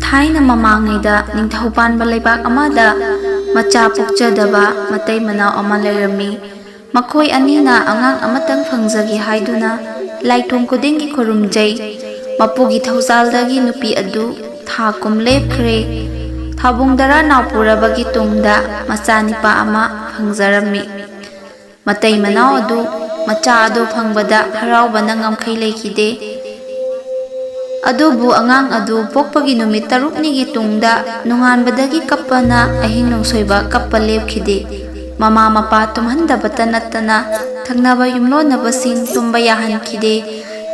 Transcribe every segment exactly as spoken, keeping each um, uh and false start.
ꯊꯥꯏꯅ ꯃꯃꯥꯡꯉꯩꯗ ꯅꯤꯡꯊꯧ ꯄꯥꯟꯕ ꯂꯩꯕꯥꯛ ꯑꯃꯗ ꯃꯆꯥ ꯄꯣꯛꯆꯗꯕ ꯃꯇꯩ ꯃꯅꯥꯎ ꯑꯃ ꯂꯩꯔꯝꯃꯤ꯫ ꯃꯈꯣꯏ ꯑꯅꯤꯅ ꯑꯉꯥꯡ ꯑꯃꯇꯪ ꯐꯪꯖꯒꯦ ꯍꯥꯏꯗꯨꯅ ꯂꯥꯏꯊꯣꯡ ꯈꯨꯗꯤꯡꯒꯤ ꯈꯨꯔꯨꯝꯖꯩ꯫ ꯃꯄꯨꯒꯤ ꯊꯧꯖꯥꯜꯗꯒꯤ ꯅꯨꯄꯤ ꯑꯗꯨ ꯊꯥ ꯀꯨꯝ ꯂꯦꯞꯈ꯭ꯔꯦ꯫ ꯊꯥꯕꯨꯡ ꯗꯔꯥ ꯅꯥꯎ ꯄꯨꯔꯕꯒꯤ ꯇꯨꯡꯗ ꯃꯆꯥꯅꯤꯄꯥ ꯑꯃ ꯐꯪꯖꯔꯝꯃꯤ꯫ ꯃꯇꯩ ꯃꯅꯥꯎ ꯑꯗꯨ ꯃꯆꯥ ꯑꯗꯨ ꯐꯪꯕꯗ ꯍꯔꯥꯎꯕꯅ ꯉꯝꯈꯩ ꯂꯩꯈꯤꯗꯦ꯫ ꯑꯗꯨꯕꯨ ꯑꯉꯥꯡ ꯑꯗꯨ ꯄꯣꯛꯄꯒꯤ ꯅꯨꯃꯤꯠ ꯇꯔꯨꯛꯅꯤꯒꯤ ꯇꯨꯡꯗ ꯅꯣꯡꯉꯥꯟꯕꯗꯒꯤ ꯀꯞꯄꯅ ꯑꯍꯤꯡ ꯅꯣꯡꯁꯣꯏꯕ ꯀꯞꯄ ꯂꯦꯞꯈꯤꯗꯦ꯫ ꯃꯃꯥ ꯃꯄꯥ ꯇꯨꯝꯍꯟꯗꯕꯇ ꯅꯠꯇꯅ ꯊꯪꯅꯕ ꯌꯨꯝꯂꯣꯟꯅꯕꯁꯤꯡ ꯇꯨꯝꯕ ꯌꯥꯍꯟꯈꯤꯗꯦ꯫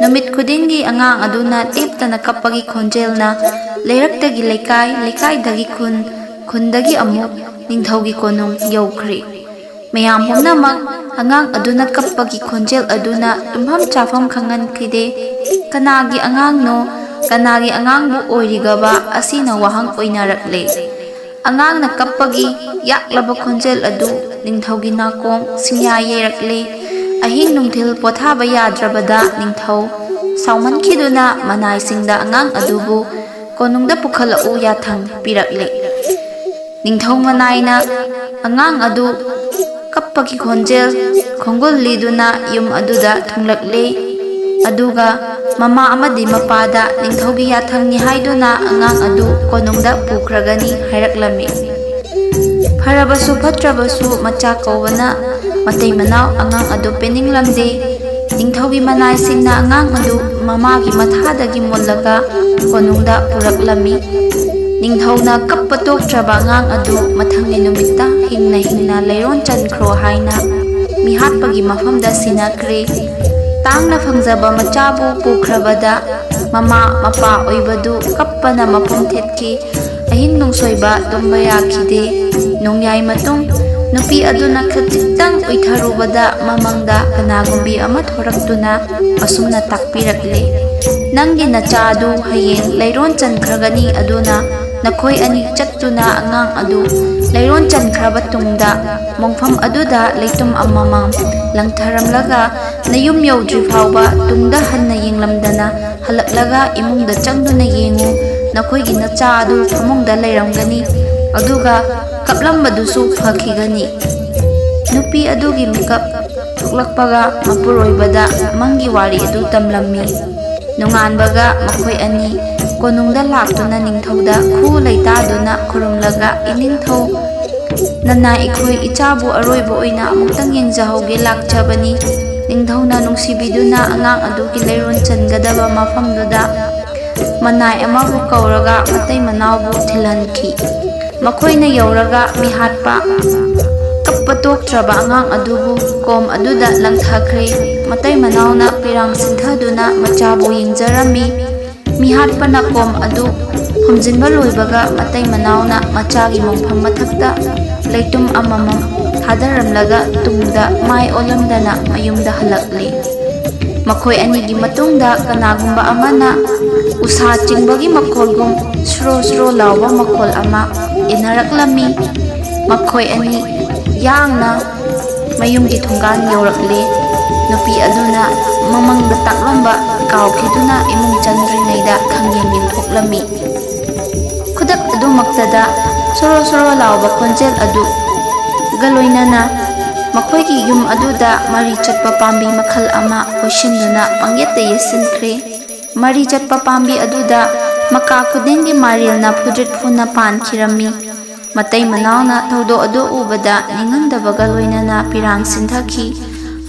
ꯅꯨꯃꯤꯠ ꯈꯨꯗꯤꯡꯒꯤ ꯑꯉꯥꯡ ꯑꯗꯨꯅ ꯂꯦꯞꯇꯅ ꯀꯞꯄꯒꯤ ꯈꯣꯟꯖꯦꯜꯅ ꯂꯩꯔꯛꯇꯒꯤ ꯂꯩꯀꯥꯏ, ꯂꯩꯀꯥꯏꯗꯒꯤ ꯈꯨꯟ, ꯈꯨꯟꯗꯒꯤ ꯑꯃꯨꯛ ꯅꯤꯡꯊꯧꯒꯤ ꯀꯣꯅꯨꯡ ꯌꯧꯈ꯭ꯔꯦ꯫ ꯃꯌꯥꯝ ꯄꯨꯝꯅꯃꯛ ꯑꯉꯥꯡ ꯑꯗꯨꯅ ꯀꯞꯄꯒꯤ ꯈꯣꯟꯖꯦꯜ ꯑꯗꯨꯅ ꯇꯨꯝꯐꯝ ꯆꯥꯐꯝ ꯈꯪꯍꯟꯈꯤꯗꯦ꯫ ꯀꯅꯥꯒꯤ ꯑꯉꯥꯡꯅꯣ, ꯀꯅꯥꯒꯤ ꯑꯉꯥꯡꯕꯨ ꯑꯣꯏꯔꯤꯒꯕ ꯑꯁꯤꯅ ꯋꯥꯍꯪ ꯑꯣꯏꯅꯔꯛꯂꯦ꯫ ꯑꯉꯥꯡꯅ ꯀꯞꯄꯒꯤ ꯌꯥꯛꯂꯕ ꯈꯣꯟꯖꯦꯜ ꯑꯗꯨ ꯅꯤꯡꯊꯧꯒꯤ ꯅꯥꯀꯣꯡ ꯁꯤꯡꯌꯥ ꯌꯩꯔꯛꯂꯦ꯫ ꯑꯍꯤꯡ ꯅꯨꯡꯊꯤꯜ ꯄꯣꯊꯥꯕ ꯌꯥꯗ꯭ꯔꯕꯗ ꯅꯤꯡꯊꯧ ꯁꯥꯎꯃꯟꯈꯤꯗꯨꯅ ꯃꯅꯥꯏꯁꯤꯡꯗ ꯑꯉꯥꯡ ꯑꯗꯨꯕꯨ ꯀꯣꯅꯨꯡꯗ ꯄꯨꯈꯠꯂꯛꯎ ꯌꯥꯊꯪ ꯄꯤꯔꯛꯂꯦ꯫ ꯅꯤꯡꯊꯧ ꯃꯅꯥꯏꯅ ꯑꯉꯥꯡ ꯑꯗꯨ ꯀꯞꯄꯒꯤ ꯈꯣꯟꯖꯦꯜ ꯈꯣꯡꯒꯨꯜ ꯂꯤꯗꯨꯅ ꯌꯨꯝ ꯑꯗꯨꯗ ꯊꯨꯡꯂꯛꯂꯦ꯫ ꯑꯗꯨꯒ ꯃꯃꯥ ꯑꯃꯗꯤ ꯃꯄꯥꯗ ꯅꯤꯡꯊꯧꯒꯤ ꯌꯥꯊꯪꯅꯤ ꯍꯥꯏꯗꯨꯅ ꯑꯉꯥꯡ ꯑꯗꯨ ꯀꯣꯅꯨꯡꯗ ꯄꯨꯈ꯭ꯔꯒꯅꯤ ꯍꯥꯏꯔꯛꯂꯝꯃꯤ꯫ ꯐꯔꯕꯁꯨ ꯐꯠꯇ꯭ꯔꯕꯁꯨ ꯃꯆꯥ ꯀꯧꯕꯅ ꯃꯇꯩ ꯃꯅꯥꯎ ꯑꯉꯥꯡ ꯑꯗꯨ ꯄꯦꯟꯅꯤꯡꯂꯝꯗꯦ꯫ ꯅꯤꯡꯊꯧꯒꯤ ꯃꯅꯥꯏꯁꯤꯡꯅ ꯑꯉꯥꯡ ꯑꯗꯨ ꯃꯃꯥꯒꯤ ꯃꯊꯥꯗꯒꯤ ꯃꯨꯜꯂꯒ ꯀꯣꯅꯨꯡꯗ ꯄꯨꯔꯛꯂꯝꯃꯤ꯫ ꯅꯤꯡꯊꯧꯅ ꯀꯞꯄ ꯇꯣꯛꯇ꯭ꯔꯕ ꯑꯉꯥꯡ ꯑꯗꯨ ꯃꯊꯪꯒꯤ ꯅꯨꯃꯤꯠꯇ ꯍꯤꯡꯅ ꯍꯤꯡꯅ ꯂꯩꯔꯣꯟ ꯆꯟꯈ꯭ꯔꯣ ꯍꯥꯏꯅ ꯃꯤꯍꯥꯠꯄꯒꯤ ꯃꯐꯝꯗ ꯁꯤꯟꯅꯈ꯭ꯔꯦ꯫ ꯇꯥꯡꯅ ꯐꯪꯖꯕ ꯃꯆꯥꯕꯨ ꯄꯨꯈ꯭ꯔꯕꯗ ꯃꯃꯥ ꯃꯄꯥ ꯑꯣꯏꯕꯗꯨ ꯀꯞꯄꯅ ꯃꯄꯨꯝ ꯊꯦꯠꯈꯤ꯫ ꯑꯍꯤꯡ ꯅꯨꯡꯁꯣꯏꯕ ꯇꯨꯝꯕ ꯌꯥꯈꯤꯗꯦ꯫ ꯅꯣꯡꯌꯥꯏ ꯃꯇꯨꯡ ꯅꯨꯄꯤ ꯑꯗꯨꯅ ꯈꯖꯤꯛꯇꯪ ꯎꯏꯊꯔꯨꯕꯗ ꯃꯃꯪꯗ ꯀꯅꯥꯒꯨꯝꯕꯤ ꯑꯃ ꯊꯣꯔꯛꯇꯨꯅ ꯑꯁꯨꯝꯅ ꯇꯥꯛꯄꯤꯔꯛꯂꯦ, "ꯅꯪꯒꯤ ꯅꯆꯥ ꯑꯗꯨ ꯍꯌꯦꯡ ꯂꯩꯔꯣꯟ ꯆꯟꯈ꯭ꯔꯒꯅꯤ, ꯑꯗꯨꯅ ꯅꯈꯣꯏ ꯑꯅꯤ ꯆꯠꯇꯨꯅ ꯑꯉꯥꯡ ꯑꯗꯨ ꯂꯩꯔꯣꯟ ꯆꯟꯈ꯭ꯔꯕ ꯇꯨꯡꯗ ꯃꯣꯡꯐꯝ ꯑꯗꯨꯗ ꯂꯩꯇꯨꯝ ꯑꯃꯃꯝ ꯂꯪꯊꯔꯝꯂꯒ ꯅꯌꯨꯝ ꯌꯧꯗ꯭ꯔꯤ ꯐꯥꯎꯕ ꯇꯨꯡꯗ ꯍꯟꯅ ꯌꯦꯡꯂꯝꯗꯅ ꯍꯜꯂꯛꯂꯒ ꯏꯃꯨꯡꯗ ꯆꯪꯗꯨꯅ ꯌꯦꯡꯉꯨ꯫ ꯅꯈꯣꯏꯒꯤ ꯅꯆꯥ ꯑꯗꯨ ꯐꯃꯨꯡꯗ ꯂꯩꯔꯝꯒꯅꯤ, ꯑꯗꯨꯒ ꯀꯞꯂꯝꯕꯗꯨꯁꯨ ꯐꯈꯤꯒꯅꯤ꯫ ꯅꯨꯄꯤ ꯑꯗꯨꯒꯤ ꯃꯤꯀꯞ ꯊꯣꯛꯂꯛꯄꯒ ꯃꯄꯨꯔꯣꯏꯕꯗ ꯃꯪꯒꯤ ꯋꯥꯔꯤ ꯑꯗꯨ ꯇꯝꯂꯝꯃꯤ꯫ ꯅꯣꯡꯉꯥꯟꯕꯒ ꯃꯈꯣꯏ ꯑꯅꯤ ꯀꯣꯅꯨꯡꯗ ꯂꯥꯛꯇꯨꯅ ꯅꯤꯡꯊꯧꯗ ꯈꯨ ꯂꯩꯇꯥꯗꯨꯅ ꯈꯨꯔꯨꯝꯂꯒ, "ꯏꯅꯤꯡꯊꯧ, ꯅꯅꯥꯏ ꯑꯩꯈꯣꯏ ꯏꯆꯥꯕꯨ ꯑꯔꯣꯏꯕ ꯑꯣꯏꯅ ꯑꯃꯨꯛꯇꯪ ꯌꯦꯡꯖꯍꯧꯒꯦ ꯂꯥꯛꯆꯕꯅꯤ꯫ ꯅꯤꯡꯊꯧꯅ ꯅꯨꯡꯁꯤꯕꯤꯗꯨꯅ ꯑꯉꯥꯡ ꯑꯗꯨꯒꯤ ꯂꯩꯔꯣꯟ ꯆꯟꯒꯗꯕ ꯃꯐꯝꯗꯨꯗ ꯃꯅꯥꯏ ꯑꯃꯕꯨ ꯀꯧꯔꯒ ꯃꯇꯩ ꯃꯅꯥꯎꯕꯨ ꯊꯤꯜꯍꯟꯈꯤ꯫ ꯃꯈꯣꯏꯅ ꯌꯧꯔꯒ ꯃꯤꯍꯥꯠꯄ ꯀꯞꯄ ꯇꯣꯛꯇ꯭ꯔꯕ ꯑꯉꯥꯡ ꯑꯗꯨꯕꯨ ꯀꯣꯝ ꯑꯗꯨꯗ ꯂꯪꯊꯈ꯭ꯔꯦ꯫ ꯃꯇꯩ ꯃꯅꯥꯎꯅ ꯄꯤꯔꯥꯡ ꯁꯤꯟꯊꯗꯨꯅ ꯃꯆꯥꯕꯨ ꯌꯦꯡꯖꯔꯝꯃꯤ꯫ ꯃꯤꯍꯥꯠꯄꯅ ꯀꯣꯝ ꯑꯗꯨ ꯐꯨꯝꯖꯤꯟꯕ ꯂꯣꯏꯕꯒ ꯃꯇꯩ ꯃꯅꯥꯎꯅ ꯃꯆꯥꯒꯤ ꯃꯣꯡꯐꯝ ꯃꯊꯛꯇ ꯂꯩꯇꯨꯝ ꯑꯃꯃꯝ ꯊꯥꯗꯔꯝꯂꯒ ꯇꯨꯡꯗ ꯃꯥꯏ ꯑꯣꯜꯂꯝꯗꯅ ꯃꯌꯨꯝꯗ ꯍꯜꯂꯛꯂꯤ꯫ ꯃꯈꯣꯏ ꯑꯅꯤꯒꯤ ꯃꯇꯨꯡꯗ ꯀꯅꯥꯒꯨꯝꯕ ꯑꯃꯅ ꯎꯁꯥ ꯆꯤꯡꯕꯒꯤ ꯃꯈꯣꯜꯒꯨꯝ ꯁ꯭ꯔꯣ ꯁ꯭ꯔꯣ ꯂꯥꯎꯕ ꯃꯈꯣꯜ ꯑꯃ ꯏꯟꯅꯔꯛꯂꯝꯃꯤ꯫ ꯃꯈꯣꯏ ꯑꯅꯤ ꯌꯥꯡꯅ ꯃꯌꯨꯝꯒꯤ ꯊꯣꯡꯒꯥꯟ ꯌꯧꯔꯛꯂꯦ꯫ ꯅꯨꯄꯤ ꯑꯗꯨꯅ ꯃꯃꯪꯗ ꯇꯥꯛꯂꯝꯕ ꯀꯥꯎꯈꯤꯗꯨꯅ ꯏꯃꯨꯡ ꯆꯪꯗ꯭ꯔꯤꯉꯩꯗ ꯈꯪꯌꯦꯡ ꯌꯦꯡꯊꯣꯛꯂꯝꯃꯤ꯫ ꯈꯨꯗꯛ ꯑꯗꯨꯃꯛꯇꯗ ꯁꯣꯔꯣ ꯁꯣꯔꯣ ꯂꯥꯎꯕ ꯈꯣꯟꯖꯦꯜ ꯑꯗꯨꯒ ꯂꯣꯏꯅꯅ ꯃꯈꯣꯏꯒꯤ ꯌꯨꯝ ꯑꯗꯨꯗ ꯃꯔꯤ ꯆꯠꯄ ꯄꯥꯝꯕꯤ ꯃꯈꯜ ꯑꯃ ꯀꯣꯏꯁꯤꯟꯗꯨꯅ ꯄꯪꯌꯦꯠꯇ ꯌꯦꯠꯁꯤꯟꯈ꯭ꯔꯦ꯫ ꯃꯔꯤ ꯆꯠꯄ ꯄꯥꯝꯕꯤ ꯑꯗꯨꯗ ꯃꯀꯥ ꯈꯨꯗꯤꯡꯒꯤ ꯃꯥꯏꯔꯦꯜꯅ ꯐꯨꯗ꯭ꯔꯤꯠ ꯐꯨꯅ ꯄꯥꯟꯈꯤꯔꯝꯃꯤ꯫ ꯃꯇꯩ ꯃꯅꯥꯎꯅ ꯊꯧꯗꯣꯛ ꯑꯗꯨ ꯎꯕꯗ ꯅꯤꯡꯉꯝꯗꯕꯒ ꯂꯣꯏꯅꯅ ꯄꯤꯔꯥꯡ ꯁꯤꯟꯊꯈꯤ꯫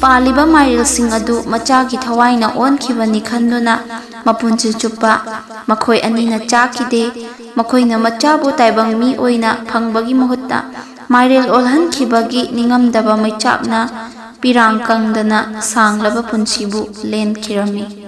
ꯄꯥꯜꯂꯤꯕ ꯃꯥꯏꯔꯦꯜꯁꯤꯡ ꯑꯗꯨ ꯃꯆꯥꯒꯤ ꯊꯋꯥꯏꯅ ꯑꯣꯟꯈꯤꯕꯅꯤ ꯈꯟꯗꯨꯅ ꯃꯄꯨꯟꯁꯤ ꯆꯨꯞꯄ ꯃꯈꯣꯏ ꯑꯅꯤꯅ ꯆꯥꯈꯤꯗꯦ꯫ ꯃꯈꯣꯏꯅ ꯃꯆꯥꯕꯨ ꯇꯥꯏꯕꯪ ꯃꯤ ꯑꯣꯏꯅ ꯐꯪꯕꯒꯤ ꯃꯍꯨꯠꯇ ꯃꯥꯏꯔꯦꯜ ꯑꯣꯜꯍꯟꯈꯤꯕꯒꯤ ꯅꯤꯡꯉꯝꯗꯕ ꯃꯩꯆꯥꯛꯅ ꯄꯤꯔꯥꯡ ꯀꯪꯗꯅ ꯁꯥꯡꯂꯕ ꯄꯨꯟꯁꯤꯕꯨ ꯂꯦꯟꯈꯤꯔꯝꯃꯤ꯫